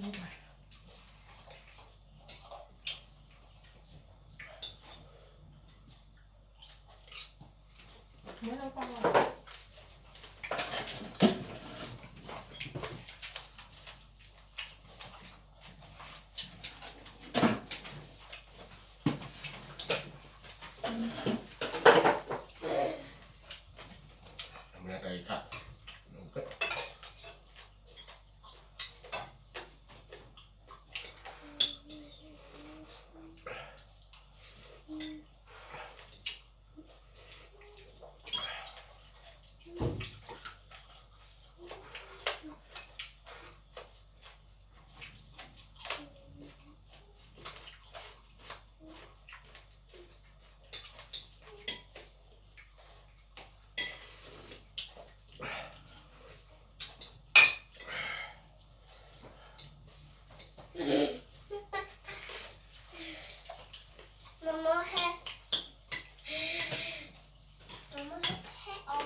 မမဟဲ, မမဟဲအီၣ်မ့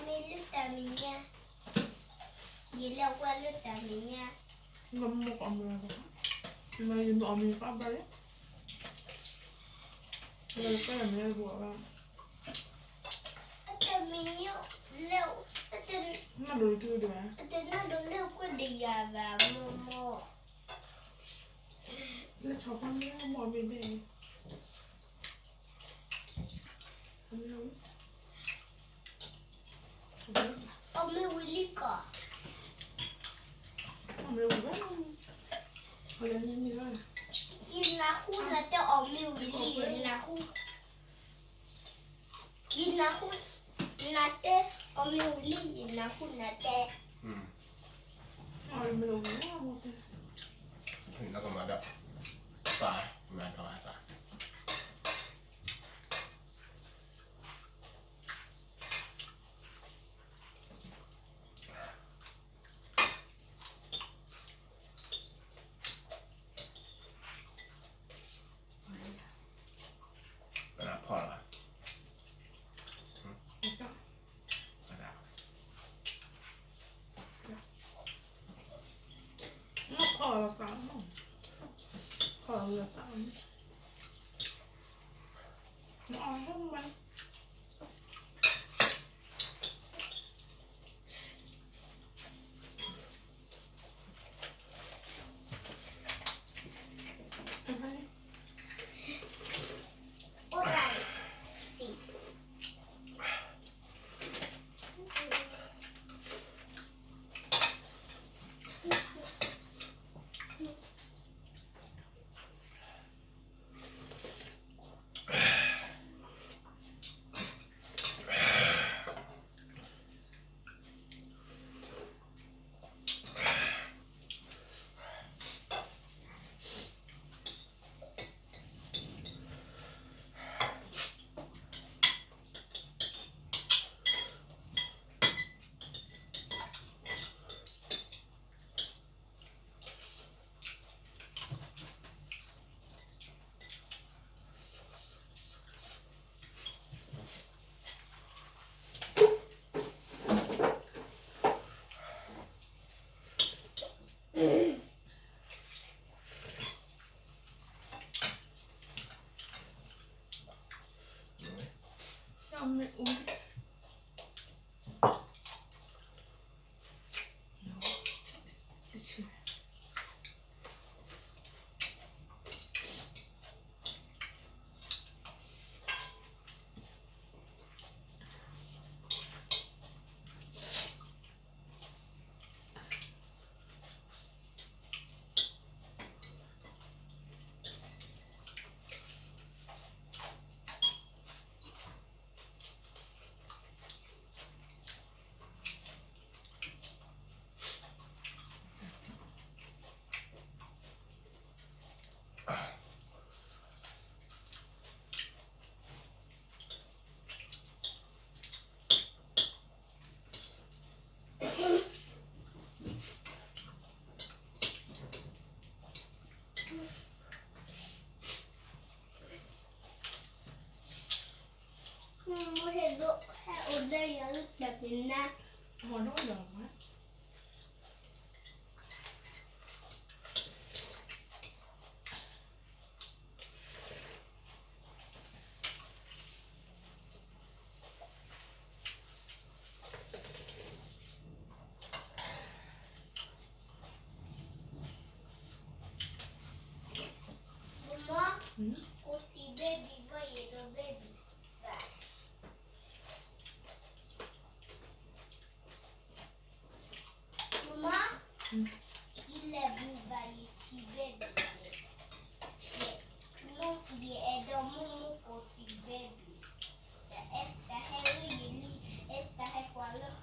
ၤလၢတၢ်မဲာ်ညါ, ယလဲၤဝဲလၢတၢ်မဲာ်ညါ, မမကအီၣ်မ့ၤ, မမအီၣ်မ့ၤကဘၣ်, မမကမ့ၢ်ဘၣ်, အတမ့ၢ်ညိလၢ, နဒိၣ်တုဒၣ်, အတနဒိၣ်လၢကွဲဒီးယၤဘၣ် မမ, လၢဆီဖါမ့ၢ်မ့ၢ်ဘဲ, အီၣ်မ့ၤဝံၤလံကီး, အီၣ်မ့ၤဝံၤလံ, ယနၢ်ဟူနတဲအီၣ်မ့ၤဝံၤလံ, ယနၢ်ဟူ, ယနၢ်ဟူနတဲအီၣ်မ့ၤဝံၤလံ, ယနၢ်ဟူနတဲ, အီၣ်မ့ၤဝံၤလံ, နကမၤဒီး, ပၢ်, မၤဒီးအသး ဖီၣ်လီၤ, ဖီၣ်လီၤ, ဖီၣ်လီၤ, မအီၣ်ဟဲမး ယလဲၤဘူးဘၣ်ယထံၣ်ဘဲဘ့ၣ်, ယအဲၣ်ဒိးမူမူကိးထံၣ်ဘဲဘ့ၣ်, တၢ်အဲၣ်စတၢ်ဟဲလၢယလံ, အဲၣ်စတၢ်ဟဲကွၢ်လၢဃာ်,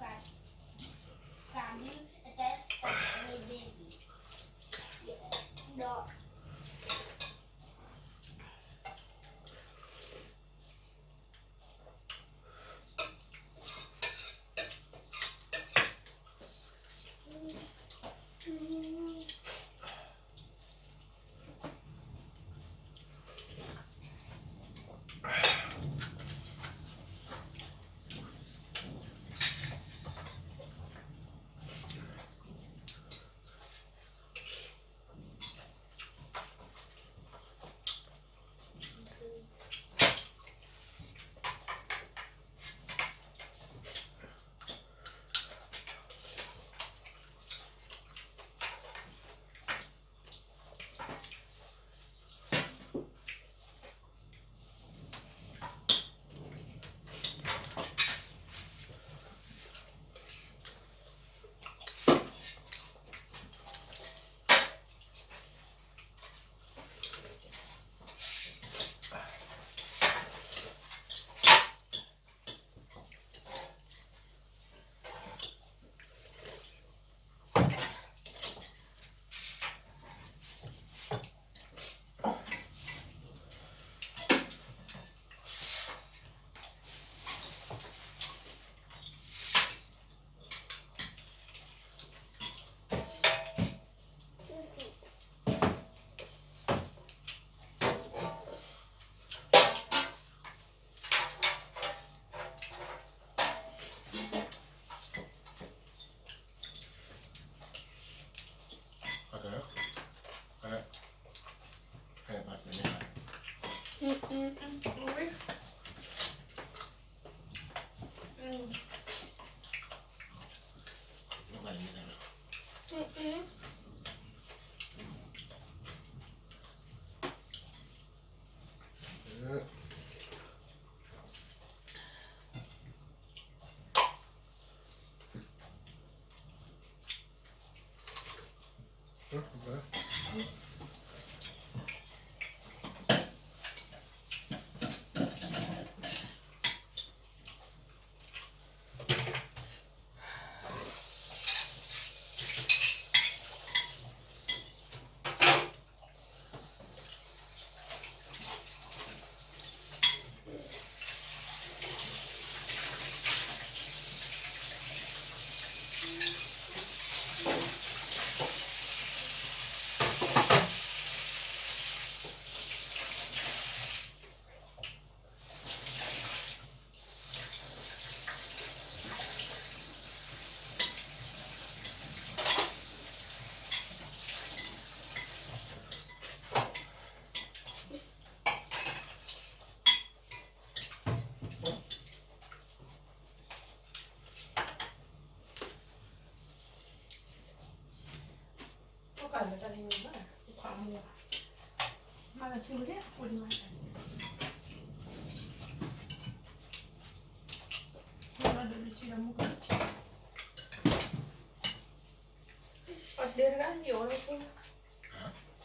ဃာ်ဒု, တၢ်အဲၣ်စတၢ်ဟဲလၢဘဲဘ့ၣ်, ဒီး လၢ